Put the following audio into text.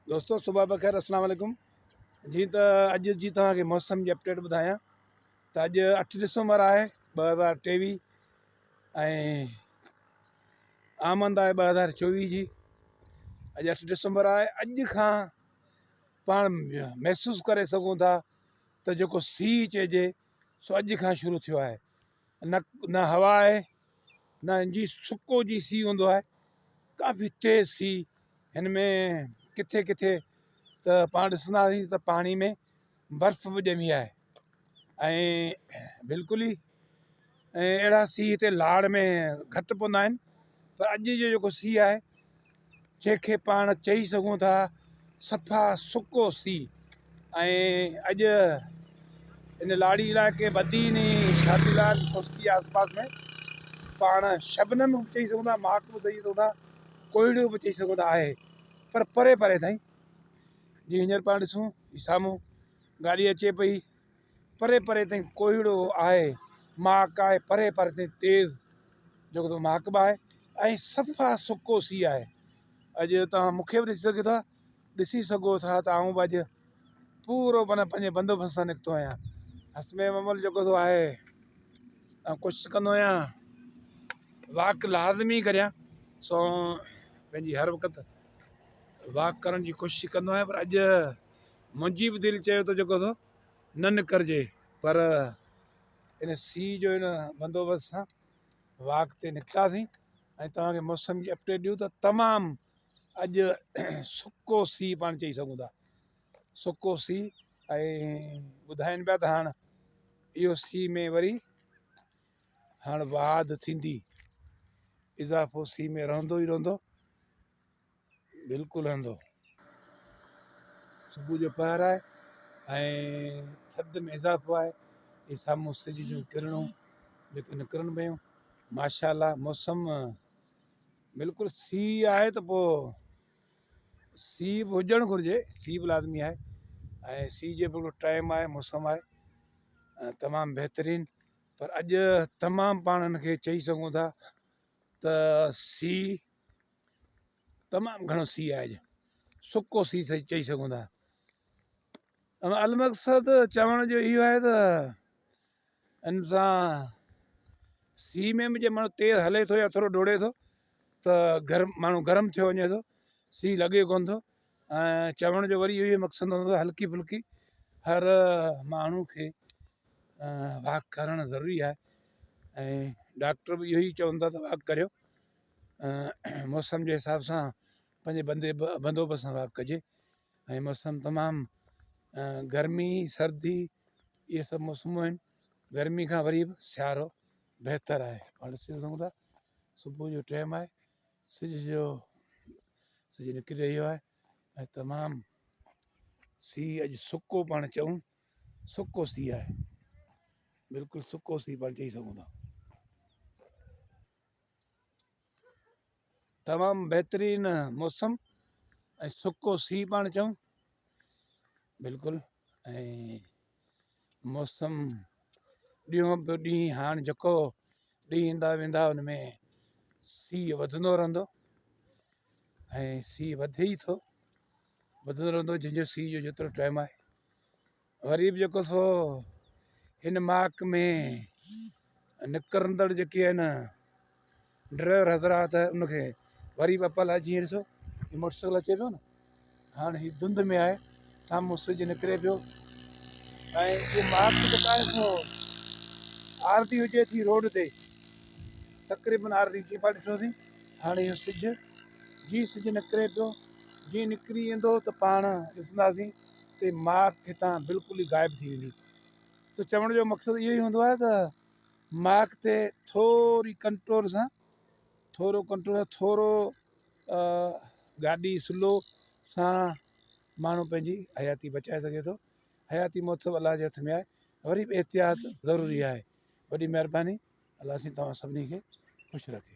دوستو صبح بخير اسلام عليڪم جي ته اڄ جي توهان کي موسم جي اپڊيٽ ٻڌايان ته اڄ اٺ ڊسمبر آهي 2023 ۽ آمد آهي 2024 جي اڄ اٺ ڊسمبر آهي اڄ کان پاڻ محسوس ڪري سگهون ٿا ته جيڪو سي چئجي سو اڄ کان شروع ٿيو آهي نه نه هوا آهي نه جي سڪو جي سي هوندو آهي ڪافي تيز سي هن ۾ ڪٿي ڪٿي ته پاڻ ڏسنداسين ته پاڻي ۾ برف به ڄمي آهي ۽ بلڪل ئي ۽ اهڙا سي هتي لاڙ ۾ گهٽ پوندا آهن پر اڄ جو جيڪو سي آهي جنهن کي پاڻ چئي سگهون ٿا صفا سڪو سي ۽ اڄ ان لاڙي علائقي بدين شادي لال کوسڪي آس پاس ۾ پاڻ شبنم به چئي سگهون ٿا ماڪ به چئي سگهون ٿا ڪوهيڙو به چئي سگهون ٿا آهي پر پري پري تائين جي هينئر پاڻ ڏسون سامهون گاڏي اچي پئي پري پري تائين ڪوهيڙو آهي، ماڪ آهي، پري پري تائين تيز جيڪو ته ماڪ به آهي ۽ صفا سڪو سيء آهي. اڄ توهان مون کي به ڏسي سگهو ٿا، ڏسي سگهو ٿا ته آئون به اڄ پورو معنيٰ پنهنجي بندوبست سان نڪتو آهيان. حسب معمول جيڪو سو آهي آئون ڪوشش ڪندو آهيان واڪ لازمي ڪريان سو پنهنجي هر وقت واڪ ڪرڻ جي ڪوشش ڪندو آهيان پر اڄ منهنجي به دل چيو ته جيڪو سو نه نڪرجي پر ان سي جو ان بندوبست سان واڪ تي نڪتاسين ۽ توهان کي موسم جي اپڊيٽ ڏيون ته تمام اڄ سڪو سي پاڻ چئي سگهون ٿا سڪو سي ۽ ٻڌائين پيا ته هاڻ اهو سي ۾ وري هاڻ واڌ ٿيندي اضافو سي ۾ رهندو ئي رهندو بلڪل رهندو. صبح جو پهر آهي ۽ ٿڌ ۾ اضافو آهي. هي سامهون سج جون ڪرڻون جيڪي نڪرن پيون ماشاء الله موسم بلڪل سيء آهي ته پوء سيء به هجڻ گهرجي سيء به لازمي آهي ۽ سيء جو به هڪڙو ٽائيم آهي موسم آهي تمام بهترين پر اڄ تمام پاڻ هن کي چئي سگهون ٿا ته سيء تمام گهڻو سيء آهي اڄ سڪو سيء چئي سگهون ٿا المقصد چوڻ جو اهو آهي ته ان سان سيء ۾ به جي ماڻهو تيز هلي ٿو يا ٿورو ڊوڙي ٿو ته گرم ماڻهو گرم ٿيو وڃي ٿو سيء لڳي ڪونه ٿو ۽ چوڻ جو وري اهو ئي مقصد هوندو آهي هلڪي ڦلڪي هر ماڻهو کي واڪ ڪرڻ ضروري آهي ۽ ڊاڪٽر به اهو ئي چون ٿا ته واڪ ڪريو موسم جي حساب سان پنهنجي بندي بندوبست سان واڪ ڪجي ۽ موسم تمام گرمي سردي اهي سڀ موسمون آهن گرمي کان وري به سيارو بهتر آهي پاڻ ڏسي سگهون ٿا صبح جو ٽائيم آهي سج جو سج نڪري رهيو آهي ۽ تمام سي اڄ سڪو پاڻ چئون سڪو سي آهي بلڪل سڪو سي پاڻ چئي سگهون ٿا تمام بهترين موسم ۽ سڪو سي پاڻ چئون بلڪل ۽ موسم ڏينهون پيو ڏينهن هاڻ جيڪو ڏينهن ايندا ويندا ان ۾ سي وڌندو رهندو ۽ سي وڌي ئي ٿو وڌندو رهندو جنهن جو سي جو جيترو ٽائيم آهي وري به جيڪو سو هن ماڪ ۾ نڪرندڙ جيڪي آهن ڊرائيور حضرات ان کي وري به اپل آهي جيئن ڏسو هي موٽر سائيڪل اچي پيو نه هاڻ هي ڌنڌ ۾ آهي سامهون سج نڪري پيو ۽ هي ماڪ جيڪا آهي سو عارضي هجي ٿي روڊ تي تقريبن عارضي جيئن پاڻ ڏٺوسين هاڻي اهو سج جي سج نڪري پيو جي نڪري ايندو ته پاڻ ڏسنداسين ته ماڪ هتان بلڪل ئي غائب ٿي ويندي ته چوڻ جو مقصد اهو ئي هوندو آهي ته ماڪ تي ٿوري ڪنٽرول سان ٿورو ڪنٽرول ٿورو گاڏي سلو سان ماڻهو پنهنجي حياتي بچائي سگهي ٿو حياتي موت سڀ الله جي هٿ ۾ آهي وري به احتياط ضروري آهي وڏي مهرباني الله سائين توهان سڀني کي خوش رکي.